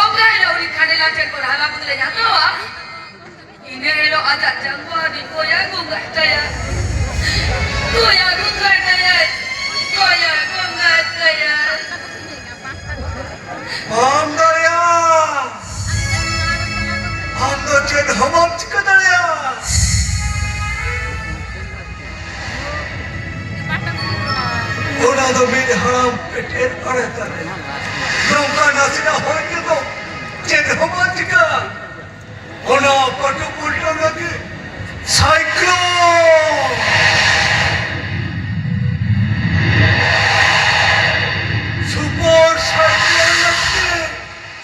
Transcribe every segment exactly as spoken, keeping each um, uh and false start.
ᱚᱠᱟ ᱦᱤᱞᱳᱜ ᱩᱱᱤ ᱠᱷᱟᱸᱰᱮᱞᱟ ᱴᱷᱮᱱ ᱠᱷᱚᱱ ᱦᱟᱞᱟ ᱵᱚᱫᱞᱮ ᱦᱟᱛᱟᱣᱟ, ᱤᱱᱟᱹ ᱦᱤᱞᱳᱜ ᱟᱡᱟᱜ ᱡᱟᱝ ᱵᱟᱦᱟ ᱫᱚᱧ ᱠᱚᱭᱟ ᱜᱚᱸᱜᱟᱭ ᱛᱟᱭᱟ᱾ ᱠᱚᱭᱟ ᱜᱚᱸᱜᱟᱭ ᱛᱟᱭᱟ, ᱠᱚᱭᱟ ᱜᱚᱸᱜᱟᱭ ᱛᱟᱭᱟ᱾ ᱵᱟᱢ ᱫᱟᱲᱮᱭᱟᱜᱼᱟ, ᱟᱢ ᱫᱚ ᱪᱮᱫ ᱦᱚᱸ ᱵᱟᱢ ᱪᱤᱠᱟᱹ ᱫᱟᱲᱮᱭᱟᱜᱼᱟ᱾ ᱚᱱᱟ ᱫᱚ ᱢᱤᱫ ᱦᱟᱲᱟᱢ ᱯᱮᱴᱮᱨ ᱵᱟᱲᱟ ᱛᱟᱞᱮ᱾ ᱱᱚᱝᱠᱟ ᱱᱟᱥᱮᱱᱟᱜ ᱦᱚᱭ ᱛᱮᱫᱚ ᱪᱮᱫ ᱦᱚᱸ ᱵᱟᱝ ᱪᱤᱠᱟᱹᱜᱼᱟ᱾ ᱚᱱᱟ ᱯᱟᱹᱴᱩ ᱯᱩᱞᱴᱟᱹ ᱞᱟᱹᱜᱤᱫ ᱥᱟᱭᱠᱞᱳᱱ! ᱥᱩᱯᱟᱨ ᱥᱟᱭᱠᱞᱳᱱ ᱞᱟᱹᱜᱤᱫ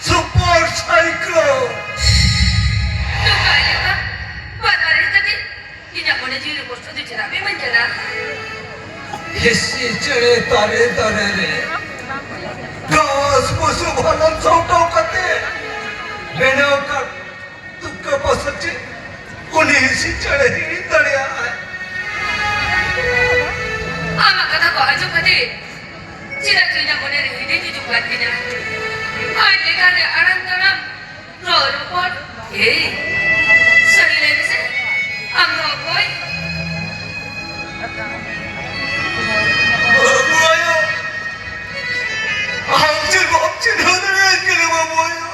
ᱥᱩᱯᱟᱨ ᱥᱟᱭᱠᱞᱳᱱ! ᱱᱚᱝᱠᱟ ᱟᱞᱮ ᱚᱲᱟᱜ ᱵᱟᱨ ᱵᱟᱨ ᱦᱮᱡ ᱠᱟᱛᱮ ᱤᱧᱟᱹᱜ ᱢᱚᱱᱮ ᱡᱤᱣᱤ ᱨᱮ ᱠᱚᱥᱴᱚ ᱫᱚ ᱪᱮᱫᱟᱜ ᱯᱮ ᱮᱢᱟᱹᱧ ᱠᱟᱱᱟ? ᱦᱤᱥᱤ ᱪᱮᱬᱮ ᱛᱟᱨᱮ ᱫᱟᱨᱮ ᱨᱮ, ᱜᱷᱟᱥ ᱵᱩᱥᱩᱵ ᱦᱟᱞᱟᱝ ᱥᱟᱢᱴᱟᱣ ᱠᱟᱛᱮ ᱵᱮᱱᱟᱣ ᱠᱟᱜ ᱛᱩᱠᱟᱹ ᱯᱟᱥᱟ ᱪᱮᱫ ᱩᱱᱤ ᱦᱤᱥᱤ ᱪᱮᱬᱮ ᱦᱤᱲᱤᱧ ᱫᱟᱲᱮᱭᱟᱜᱼᱟᱭ? ᱟᱢᱟᱜ ᱠᱟᱛᱷᱟ ᱠᱚ ᱟᱸᱡᱚᱢ ᱠᱟᱛᱮ ᱪᱮᱫᱟᱜ ᱪᱚ ᱤᱧᱟᱹᱜ ᱢᱚᱱᱮ ᱨᱮ ᱦᱤᱸᱫᱤᱡ ᱦᱤᱡᱩᱜ ᱠᱟᱱ ᱛᱤᱧᱟ᱾ ᱟᱡ ᱞᱮᱠᱟᱛᱮ ᱟᱲᱟᱝ ᱛᱟᱲᱟᱢ ᱨᱚᱲ ᱨᱚᱯᱚᱲ᱾ ᱮᱭ, ᱥᱟᱹᱨᱤ ᱞᱟᱹᱭ ᱢᱮᱥᱮ, ᱟᱢ ᱫᱚ ᱚᱠᱚᱭ? ᱵᱟᱹᱵᱩ ᱟᱭᱳ, ᱟᱢ ᱪᱮᱫ ᱵᱟᱢ ᱪᱤᱱᱦᱟᱹᱣ ᱫᱟᱲᱮᱭᱟᱹᱧ ᱠᱟᱱᱟ, ᱵᱟᱹᱵᱩ ᱟᱭᱳ?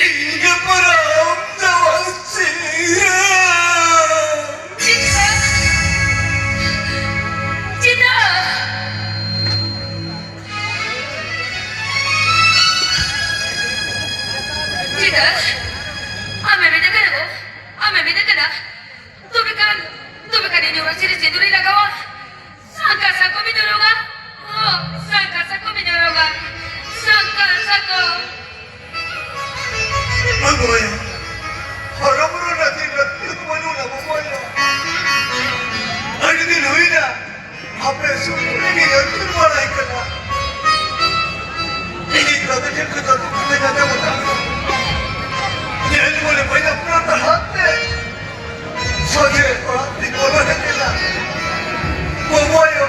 ᱤᱧ ᱜᱮ ᱯᱟᱨᱟᱢ ᱫᱟᱣᱟ ᱥᱤᱨᱟᱹ᱾ ᱪᱮᱫᱟᱜ? ᱪᱮᱫᱟᱜ? ᱪᱮᱫᱟᱜ? ᱟᱢᱮᱢ ᱢᱮᱱ ᱠᱟᱱᱟ ᱜᱚ? ᱟᱢᱮᱢ ᱢᱮᱱ ᱠᱟᱱᱟ? ᱛᱚᱵᱮ ᱠᱷᱟᱱ, ᱛᱚᱵᱮ ᱠᱷᱟᱱ ᱤᱧ ᱚᱲᱟᱜ ᱥᱮᱫ ᱨᱮ ᱪᱮᱫ ᱤᱧ ᱞᱟᱜᱟᱣᱟ? ᱥᱟᱝᱠᱟ ᱥᱟᱠᱚᱢ ᱤᱧ ᱚᱨᱚᱜᱟ᱾ ᱦᱚᱸ, ᱥᱟᱝᱠᱟ ᱥᱟᱠᱚᱢ ᱤᱧ ᱚᱨᱚᱜᱟ᱾ ᱥᱟᱝᱠᱟ ᱥᱟᱠᱚᱢ᱾ ᱵᱟᱹᱵᱩ ᱟᱭᱳ, ᱦᱚᱨᱚᱵᱚᱨᱚ ᱨᱮᱱᱟᱜ ᱪᱮᱫ ᱞᱟᱹᱠᱛᱤ ᱦᱚᱸ ᱵᱟᱹᱱᱩᱜᱼᱟ, ᱵᱟᱹᱵᱩ ᱟᱭᱳ᱾ ᱟᱹᱰᱤ ᱫᱤᱱ ᱦᱩᱭᱱᱟ, ᱟᱯᱮ ᱥᱩᱨ ᱠᱚᱨᱮ ᱜᱮ ᱟᱹᱪᱩᱨ ᱵᱟᱲᱟᱭ ᱠᱟᱱᱟ᱾ ᱤᱧᱤᱡ ᱫᱟᱫᱟ ᱴᱷᱮᱱ ᱠᱷᱚᱱ ᱡᱚᱛᱚ ᱠᱟᱛᱷᱟᱧ ᱟᱸᱡᱚᱢ ᱟᱠᱟᱫᱼᱟ᱾ ᱧᱮᱞ ᱢᱚᱱᱮ ᱵᱟᱹᱧ ᱟᱯᱱᱟᱨ ᱛᱟᱦᱟᱸ ᱛᱮ ᱥᱚᱡᱷᱮ ᱚᱲᱟᱜ ᱛᱮᱧ ᱵᱚᱞᱚ ᱦᱮᱡ ᱮᱱᱟ᱾ ᱵᱟᱹᱵᱩ ᱟᱭᱳ,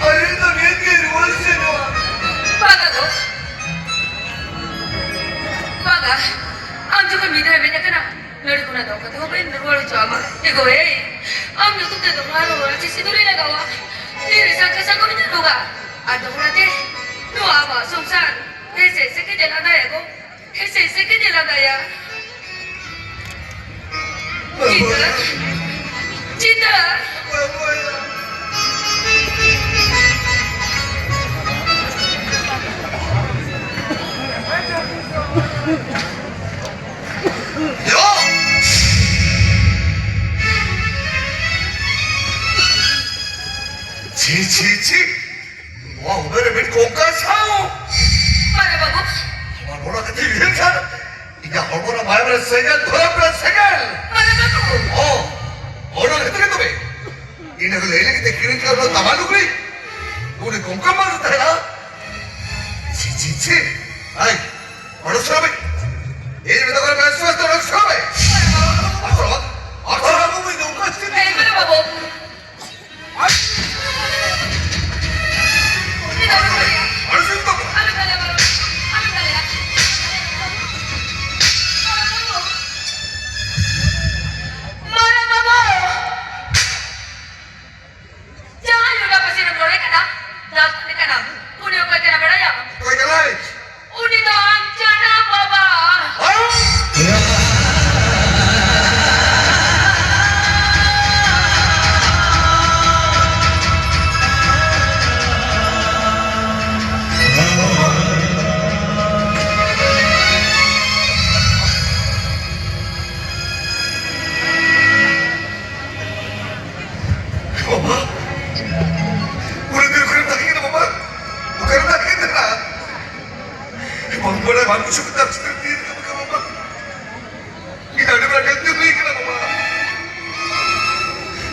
ᱟᱨ ᱤᱧ ᱫᱚ ᱱᱤᱛ ᱜᱮ ᱨᱩᱣᱟᱹᱲ ᱥᱮᱱᱚᱜᱼᱟ᱾ ᱵᱟᱹᱧ ᱨᱩᱣᱟᱹᱲ ᱦᱚᱪᱚ ᱟᱢᱟ᱾ ᱮ ᱜᱳ, ᱮᱭ, ᱟᱢ ᱧᱩᱛᱩᱢ ᱛᱮ ᱫᱚᱦᱲᱟ ᱨᱩᱣᱟᱹᱲ ᱪᱮ ᱥᱤᱸᱫᱩᱨᱤᱧ ᱞᱟᱜᱟᱣᱟ? ᱛᱤᱨᱮ ᱥᱟᱝᱠᱷᱟ ᱥᱟᱝᱜᱚᱢ ᱤᱧ ᱨᱚᱜᱟ? ᱟᱨ ᱫᱚᱦᱲᱟ ᱛᱮ ᱱᱚᱣᱟ ᱟᱵᱚᱣᱟᱜ ᱥᱚᱝᱥᱟᱨ ᱦᱮᱸᱥᱮ ᱥᱮᱠᱮ ᱧᱮᱞ ᱟᱸᱫᱟᱭᱟ ᱜᱳ, ᱦᱮᱸᱥᱮ ᱥᱮᱠᱮ ᱧᱮᱞ ᱟᱸᱫᱟᱭᱟ᱾ ᱪᱤᱛᱟᱹ, ᱪᱤᱛᱟᱹ᱾ ᱪᱷᱤ, ᱪᱷᱤ, ᱪᱷᱤ᱾ ᱱᱚᱣᱟ ᱩᱢᱮᱨ ᱨᱮ ᱢᱤᱫ ᱠᱚᱝᱠᱟᱞ ᱥᱟᱶ? ᱵᱟᱞᱮ ᱵᱟᱹᱵᱩ᱾ ᱟᱢᱟᱜ ᱱᱚᱣᱟ ᱠᱟᱛᱷᱟ ᱩᱭᱦᱟᱹᱨ ᱠᱷᱟᱱ ᱤᱧᱟᱹᱜ ᱦᱚᱲᱢᱚ ᱨᱮ ᱢᱟᱭᱟᱢ ᱨᱮ ᱥᱮᱸᱜᱮᱞ ᱫᱷᱚᱨᱟᱣ ᱨᱮ ᱥᱮᱸᱜᱮᱞ᱾ ᱵᱟᱞᱮ ᱵᱟᱹᱵᱩ᱾ ᱚ, ᱚᱱᱟ ᱠᱷᱟᱹᱛᱤᱨ ᱜᱮ ᱛᱚᱵᱮ ᱤᱱᱟᱹ ᱠᱚ ᱞᱟᱹᱭ ᱞᱟᱹᱜᱤᱫ ᱛᱮ ᱠᱤᱨᱤᱧ ᱠᱟᱜ ᱱᱚᱣᱟ ᱫᱟᱢᱟ ᱞᱩᱜᱽᱲᱤ ᱩᱱᱤ ᱠᱚᱝᱠᱟᱞ ᱢᱟᱨ ᱛᱟᱦᱮᱱᱟ᱾ ᱪᱷᱤ, ᱪᱷᱤ, ᱪᱷᱤ᱾ ᱟᱭ, ᱚᱰᱚᱠ ᱥᱚᱨᱚ ᱢᱮ᱾ ᱤᱧ ᱢᱮᱛᱟ ᱠᱚ ᱠᱟᱱᱟ, ᱵᱮᱥ, ᱵᱮᱥ, ᱚᱰᱚᱠ ᱥᱚᱨᱚ ᱢᱮ᱾ ᱚᱰᱚᱠ ᱥᱚᱨᱚ ᱢᱮ᱾ ᱚᱰᱚᱠ ᱥᱚᱨᱚ ᱢᱮ᱾ ᱮᱭ, ᱵᱟᱞᱮ ᱵᱟᱹᱵᱩ᱾ ᱡᱟᱦᱟᱸᱭ ᱞᱩᱰᱟ ᱯᱟᱹᱥᱤ ᱨᱮᱢ ᱨᱚᱲᱮ ᱠᱟᱱᱟ, ᱫᱟᱜ ᱠᱟᱱᱟ᱾ ᱩᱱᱤ ᱚᱠᱚᱭ ᱠᱟᱱᱟ ᱵᱟᱲᱟᱭᱟᱢ? ᱚᱠᱚᱭ ᱠᱟᱱᱟᱭ? ᱩᱱᱤ ᱫᱚ ᱟᱢ ᱪᱟᱰᱟ ᱵᱟᱵᱟ᱾ ᱵᱟᱵᱟ, ᱩᱱᱟᱹᱜ ᱫᱤᱱ ᱚᱠᱟᱨᱮᱢ ᱛᱟᱦᱮᱸ ᱠᱟᱱᱟ ᱵᱟᱵᱟ? ᱚᱠᱟᱨᱮᱢ ᱛᱟᱦᱮᱸ ᱠᱟᱱᱟ? ᱵᱟᱝ ᱵᱟᱲᱟᱭ ᱵᱟᱝ ᱵᱩᱡᱷᱟᱹᱣ ᱠᱟᱛᱮ ᱟᱢ ᱪᱮᱫ ᱮᱢ ᱤᱫᱤᱭᱮᱫ ᱠᱟᱱᱟ ᱵᱟᱵᱟ? ᱤᱧ ᱟᱹᱰᱤ ᱢᱟᱨᱟᱝ ᱜᱟᱹᱞᱛᱤ ᱦᱩᱭ ᱠᱟᱱᱟ ᱵᱟᱵᱟ᱾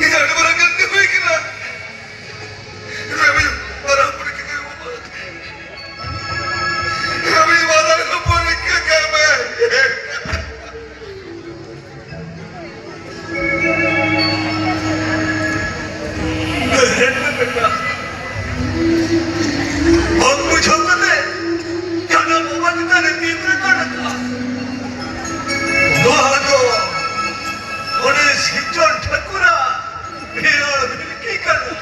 ᱤᱧ ᱟᱹᱰᱤ ᱢᱟᱨᱟᱝ ᱜᱟᱹᱞᱛᱤ ᱦᱩᱭ ᱠᱟᱱᱟ᱾ ᱨᱚᱵᱤ, ᱢᱟᱨᱟᱝ ᱦᱚᱯᱚᱱ ᱠᱟᱱᱟᱭ ᱵᱟᱵᱟ᱾ ᱨᱚᱵᱤ, ᱢᱟᱨᱟᱝ ᱦᱚᱯᱚᱱ ᱠᱟᱱᱟᱭ᱾ ᱵᱟᱝ ᱵᱩᱡᱷᱟᱹᱣ ᱠᱟᱛᱮ ᱡᱟᱦᱟᱸ ᱵᱟᱵᱟ ᱪᱮᱛᱟᱱ ᱨᱮ ᱛᱤ ᱨᱮ ᱥᱤᱨᱡᱚᱱ ᱴᱷᱟᱹᱠᱩᱨᱟᱜ ᱵᱷᱤᱲᱚᱲ ᱵᱷᱤᱲᱠᱤ ᱠᱟᱱᱟ᱾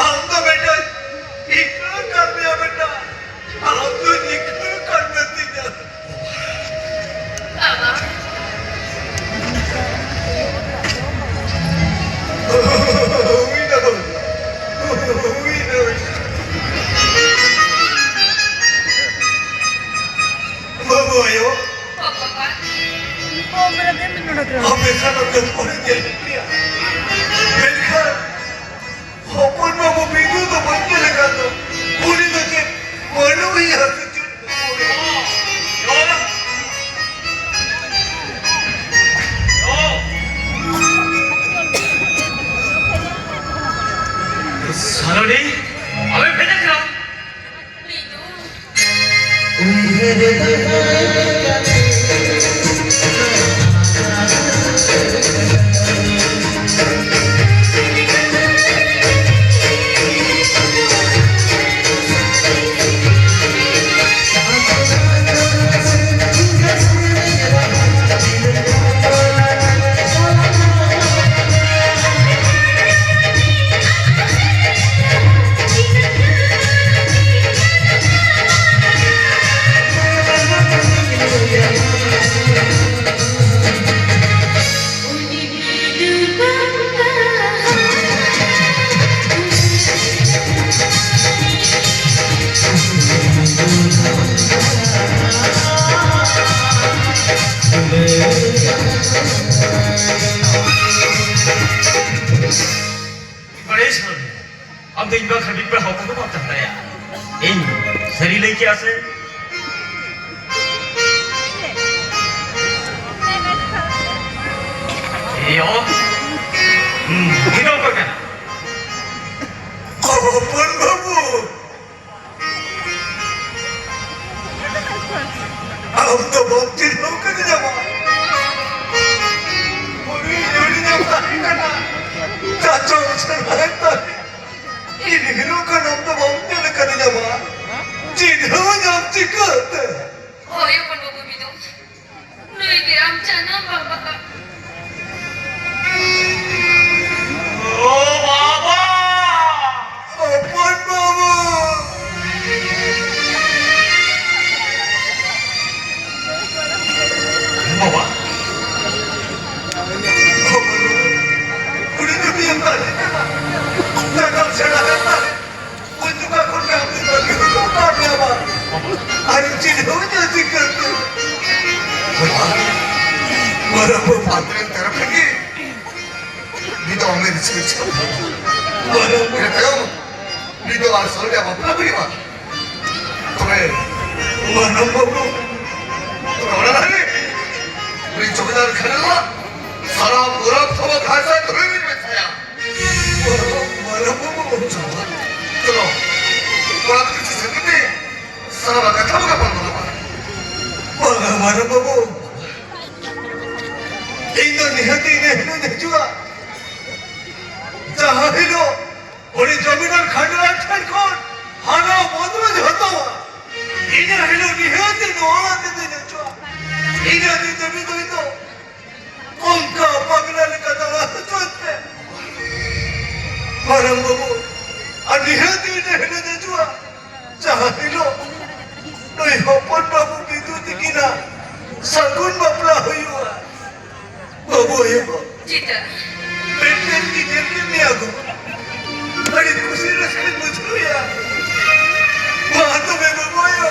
ᱟᱢ ᱫᱚ ᱵᱮᱴᱟ ᱤᱠᱷᱲᱟᱹ ᱠᱟᱱ ᱢᱮᱭᱟ ᱵᱮᱴᱟ᱾ ᱟᱢ ᱫᱚ ᱤᱠᱷᱲᱟᱹ ᱠᱟᱱ ᱢᱮ ᱛᱤᱧᱟ᱾ ᱵᱟᱵᱟ᱾ ᱦᱩᱭᱱᱟ ᱵᱟᱹᱵᱩ᱾ ᱦᱩᱭᱱᱟ ᱵᱮᱴᱟ᱾ ᱵᱟᱹᱵᱩ ᱟᱭᱳ᱾ ᱦᱚᱸ ᱵᱟᱵᱟ᱾ ᱟᱯᱮ ᱥᱟᱱᱟᱢ ᱫᱚ ᱯᱚᱨᱮ ᱧᱮᱞ ᱯᱮᱭᱟ᱾ ᱢᱮᱱᱠᱷᱟᱱ ᱦᱚᱯᱚᱱ ᱵᱟᱹᱵᱩ ᱵᱤᱫᱩ ᱫᱚ ᱵᱟᱹᱧ ᱧᱮᱞ ᱟᱠᱟᱫ ᱫᱚ᱾ ᱩᱱᱤ ᱫᱚ ᱪᱮᱫ ᱵᱟᱹᱱᱩᱜ ᱮᱭᱟ ᱥᱮ ᱪᱮᱫ? ᱥᱟᱞᱚᱱᱤ, ᱟᱞᱚᱭ ᱵᱷᱮᱡᱟ ᱠᱟᱱᱟ᱾ ᱵᱤᱫᱩ᱾ ᱵᱟᱲᱟᱭ ᱥᱟᱱᱟ ᱢᱮᱭᱟ? ᱟᱢ ᱫᱚ ᱤᱧ ᱵᱟᱠᱷᱨᱟ ᱢᱤᱫ ᱵᱮᱲᱟ ᱦᱚᱯᱚᱱ ᱦᱚᱸ ᱵᱟᱢ ᱛᱟᱦᱮᱸ ᱫᱟᱲᱮᱭᱟᱜᱼᱟ᱾ ᱤᱧ ᱥᱟᱹᱨᱤ ᱞᱟᱹᱭ ᱠᱮᱜᱼᱟ ᱥᱮ? ᱤᱭᱚ᱾ ᱦᱩᱸ, ᱤᱧ ᱫᱚ ᱚᱠᱚᱭ ᱠᱟᱱᱟ? ᱦᱚᱯᱚᱱ ᱵᱟᱹᱵᱩ᱾ ᱟᱢ ᱫᱚ ᱵᱟᱢ ᱪᱤᱱᱦᱟᱹᱣ ᱠᱟᱫᱤᱧᱟ ᱵᱟ? ᱦᱩᱰᱤᱧ ᱦᱩᱰᱤᱧ ᱮᱢ ᱛᱟᱦᱮᱸ ᱠᱟᱱᱟ᱾ ᱪᱟᱪᱚ ᱩᱪᱷᱟᱹᱱ ᱛᱟᱦᱮᱸ ᱠᱟᱱᱟ᱾ ᱤᱧ ᱦᱤᱨᱳ ᱠᱟᱱᱟ, ᱟᱢ ᱫᱚ ᱵᱟᱢ ᱧᱮᱞ ᱠᱟᱫᱤᱧᱟ ᱵᱟ? ᱪᱤᱱᱦᱟᱹᱣ ᱧᱟᱢ ᱪᱤᱠᱟᱹᱛᱮ? ᱦᱳᱭ, ᱦᱚᱯᱚᱱ ᱵᱟᱹᱵᱩ ᱵᱤᱫᱩ᱾ ᱱᱩᱭ ᱜᱮ ᱟᱢ ᱡᱟᱱᱟᱢ ᱵᱟᱵᱟ᱾ ᱱᱟᱜᱟᱢ ᱥᱮᱬᱟ ᱞᱮᱱ ᱛᱟᱦᱮᱸᱫ᱾ ᱩᱱ ᱡᱚᱠᱷᱟ ᱠᱷᱚᱱ ᱜᱮ ᱟᱢ ᱫᱚ ᱵᱷᱟᱹᱜᱤ ᱦᱚᱲ ᱫᱚ ᱵᱟᱢ ᱧᱟᱢᱟ᱾ ᱟᱨ ᱪᱤᱱᱦᱟᱹᱣ ᱧᱟ ᱪᱤᱠᱟᱹᱛᱮ? ᱢᱟᱨᱟᱝ ᱵᱟᱹᱵᱩ ᱟᱛᱨᱮ ᱛᱟᱨᱟ ᱯᱷᱮᱸᱠᱮ᱾ ᱱᱤᱛᱚᱜ ᱟᱢᱮ ᱨᱤᱥᱠᱟᱹ ᱪᱮᱫ? ᱢᱟᱨᱟᱝ ᱵᱟᱹᱵᱩ᱾ ᱤᱱᱟᱹ ᱛᱟᱭᱚᱢ ᱱᱤᱛᱚᱜ ᱟᱨ ᱥᱚᱨᱮᱱᱟᱜ ᱵᱟᱯᱞᱟ ᱦᱩᱭᱩᱜᱼᱟ᱾ ᱛᱚᱵᱮ ᱢᱟᱨᱟᱝ ᱵᱟᱹᱵᱩ᱾ ᱛᱚᱵᱮ ᱚᱱᱟ ᱞᱟᱦᱟᱨᱮ ᱩᱱᱤ ᱡᱚᱢᱤᱫᱟᱨ ᱠᱷᱟᱱᱮᱞᱟ ᱥᱟᱨᱟ ᱯᱩᱨᱟᱹ ᱛᱷᱚᱵᱚ ᱜᱷᱟᱥᱟ ᱫᱷᱩᱲᱤ ᱨᱮ ᱢᱮᱥᱟᱭᱟ᱾ ᱢᱟᱨᱟᱝ ᱵᱟᱹᱵᱩ᱾ ᱪᱚᱞᱚ, ᱠᱚᱲᱟ ᱠᱚ ᱠᱤᱪᱷᱩ ᱥᱮᱱ ᱠᱟᱛᱮ ᱥᱟᱱᱟᱢᱟᱜ ᱠᱟᱛᱷᱟ ᱵᱚ ᱜᱟᱯᱟᱞ ᱢᱟᱨᱟᱣᱟ᱾ ᱵᱟᱝᱟ, ᱢᱟᱨᱟᱝ ᱵᱟᱹᱵᱩ᱾ ᱤᱧ ᱫᱚ ᱱᱤᱦᱟᱹᱛ ᱤᱱᱟᱹ ᱦᱤᱞᱳᱜ ᱤᱧ ᱦᱤᱡᱩᱜᱼᱟ, ᱡᱟᱦᱟᱸ ᱦᱤᱞᱳᱜ ᱩᱱᱤ ᱡᱚᱢᱤᱫᱟᱨ ᱠᱷᱟᱸᱰᱟᱨ ᱴᱷᱮᱱ ᱠᱷᱚᱱ ᱦᱟᱱᱟ ᱵᱚᱫᱞᱟ ᱡᱷᱚᱛᱚᱣᱟ᱾ ᱤᱱᱟᱹ ᱦᱤᱞᱳᱜ ᱱᱤᱦᱟᱹᱛ ᱤᱧ ᱱᱚᱣᱟ ᱟᱛᱮ ᱫᱚᱧ ᱦᱤᱡᱩᱜᱼᱟ᱾ ᱤᱱᱟᱹ ᱫᱤᱱ ᱫᱷᱟᱹᱵᱤᱡ ᱫᱚ ᱤᱧ ᱫᱚ ᱚᱱᱠᱟ ᱯᱟᱜᱽᱞᱟ ᱞᱮᱠᱟ ᱫᱟᱬᱟ ᱦᱚᱪᱚᱭ ᱯᱮ᱾ ᱢᱟᱨᱟᱝ ᱵᱟᱹᱵᱩ, ᱟᱨ ᱱᱤᱦᱟᱹᱛ ᱤᱱᱟᱹ ᱦᱤᱞᱳᱜ ᱦᱤᱡᱩᱜᱼᱟ, ᱡᱟᱦᱟᱸ ᱦᱤᱞᱳᱜ ᱱᱩᱭ ᱦᱚᱯᱚᱱ ᱵᱟᱹᱵᱩ ᱵᱤᱫᱩ ᱛᱤᱠᱤᱱᱟᱜ ᱥᱟᱹᱜᱩᱱ ᱵᱟᱯᱞᱟ ᱦᱩᱭᱩᱜᱼᱟ᱾ ᱵᱟᱹᱵᱩ ᱟᱭᱳ ᱠᱚ, ᱪᱤᱛᱟᱹ᱾ ᱢᱤᱫᱴᱮᱱ ᱜᱮ ᱧᱮᱞ ᱠᱮᱫ ᱢᱮᱭᱟ ᱜᱚ᱾ ᱟᱹᱰᱤ ᱠᱩᱥᱤ ᱨᱟᱹᱥᱠᱟᱹᱧ ᱵᱩᱡᱷᱟᱹᱣᱮᱫᱼᱟ᱾ ᱢᱟ ᱛᱚᱵᱮ ᱵᱟᱹᱵᱩ ᱟᱭᱳ᱾